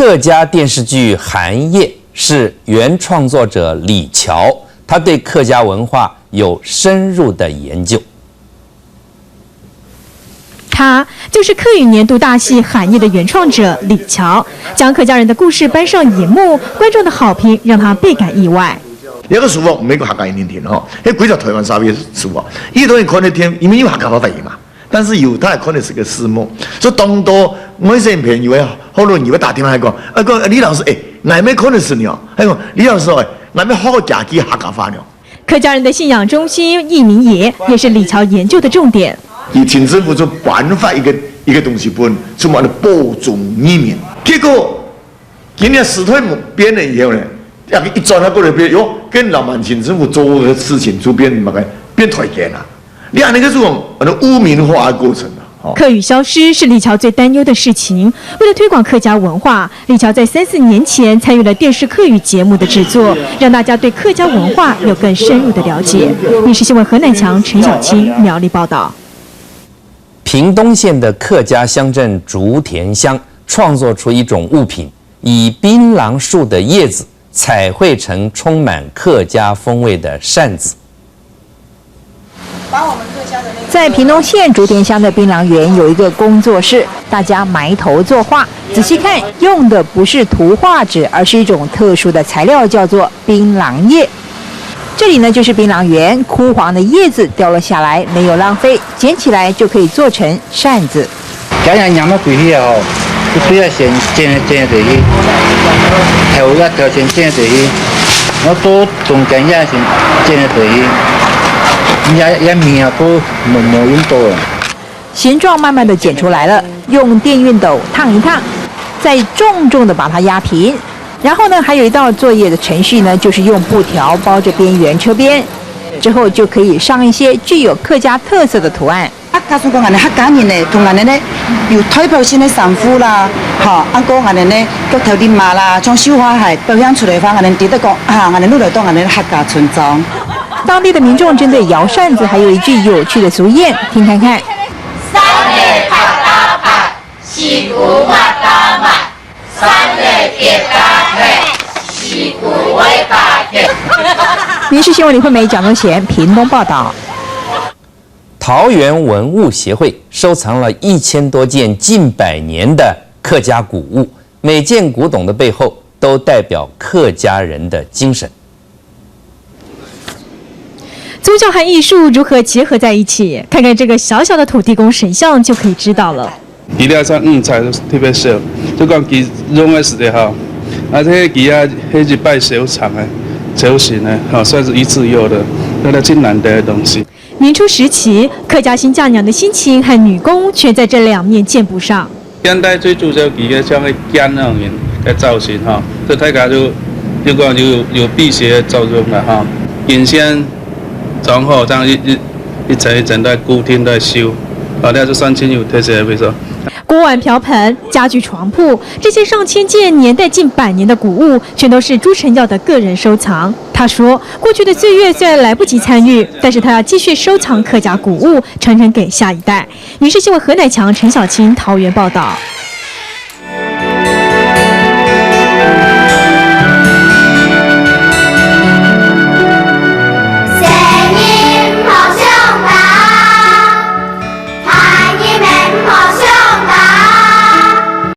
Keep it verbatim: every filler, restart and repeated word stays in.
客家电视剧《寒夜》是原创作者李乔，他对客家文化有深入的研究。他就是客语年度大戏《寒夜》的原创者李乔，将客家人的故事搬上荧幕，观众的好评让他倍感意外。這个書屋毋係講客家人定吼，係歸隻台灣社會書屋，佢當然看得懂，因為有客家話翻譯嘛。 但是猶太看的是个字幕，所以當多外省朋友啊，學老人會打電話來講，啊，講李老師，哎，𠊎乜看得識你哦，還講李老師哦，𠊎乜學幾句客家話呢。客家人的信仰中心義民爺也是李喬研究的重点。以清政府就頒發一个一个東西分，什麼保重義民，結果 今日時代變了以後呢，這个一轉啊過來變，喲，跟老滿清政府做个事情就變麼个，變台奸啊。你看那个是種污名化的过程啊。哦。客语消失是李乔最担忧的事情。为了推广客家文化，李乔在三四年前参与了电视客语节目的制作，让大家对客家文化有更深入的了解。民视新闻何乃强、陈小青苗栗报道。屏东县的客家乡镇竹田乡创作出一种物品，以槟榔树的叶子彩绘成充满客家风味的扇子。在屏东县竹田乡的槟榔园有一个工作室，大家埋头作画。仔细看，用的不是图画纸，而是一种特殊的材料，叫做槟榔叶。这里呢，就是槟榔园，枯黄的叶子掉了下来，没有浪费，捡起来就可以做成扇子。 今日染到歸去啊吼，就對啊先剪一剪落去，頭啊頭先剪落去，然後到中間也先剪落去，也也面啊都無無用到啊。形状慢慢的剪出来了，用电熨斗烫一烫，再重重的把它压平。然后呢，还有一道作业的程序呢，就是用布条包着边缘车边，之后就可以上一些具有客家特色的图案。 客家講，𠊎等客家人呢，同𠊎等呢有代表性个衫褲啦，吼，啊過𠊎等呢腳頭个襪啦，像繡花鞋表現出來个話，𠊎等知得講啊，𠊎等落來到𠊎等客家村莊。当地的民众针对摇扇子还有一句有趣的俗谚，听看看。三日拍打拍，四句抹打抹，三日跌打跌，四句會打跌。民视新闻李惠美、蒋文贤屏东报道。 桃园文物协会收藏了一千多件近百年的客家古物，每件古董的背后都代表客家人的精神。宗教和艺术如何结合在一起？看看这个小小的土地公神像就可以知道了。佢這隻五彩特別少，就講佢用个時節吼，啊，這个佢啊，係一擺收藏个、收成个，吼，算是一次有的，那个真難得的東西。 明初时期，客家新嫁娘的心情和女工全在这两面建筑上。现代最主要佢个像个劍那种个造型哈，这大家就就讲有有辟邪的作用了哈。金线装好，这样一一一层一层在固定在修，啊，那就算清有特色，比如说。锅碗瓢盆、家具床铺，这些上千件年代近百年的古物，全都是朱成耀的个人收藏。他说，过去的岁月虽然来不及参与，但是他要继续收藏客家古物，传承给下一代。民视新闻何乃强、陈小青桃园报道。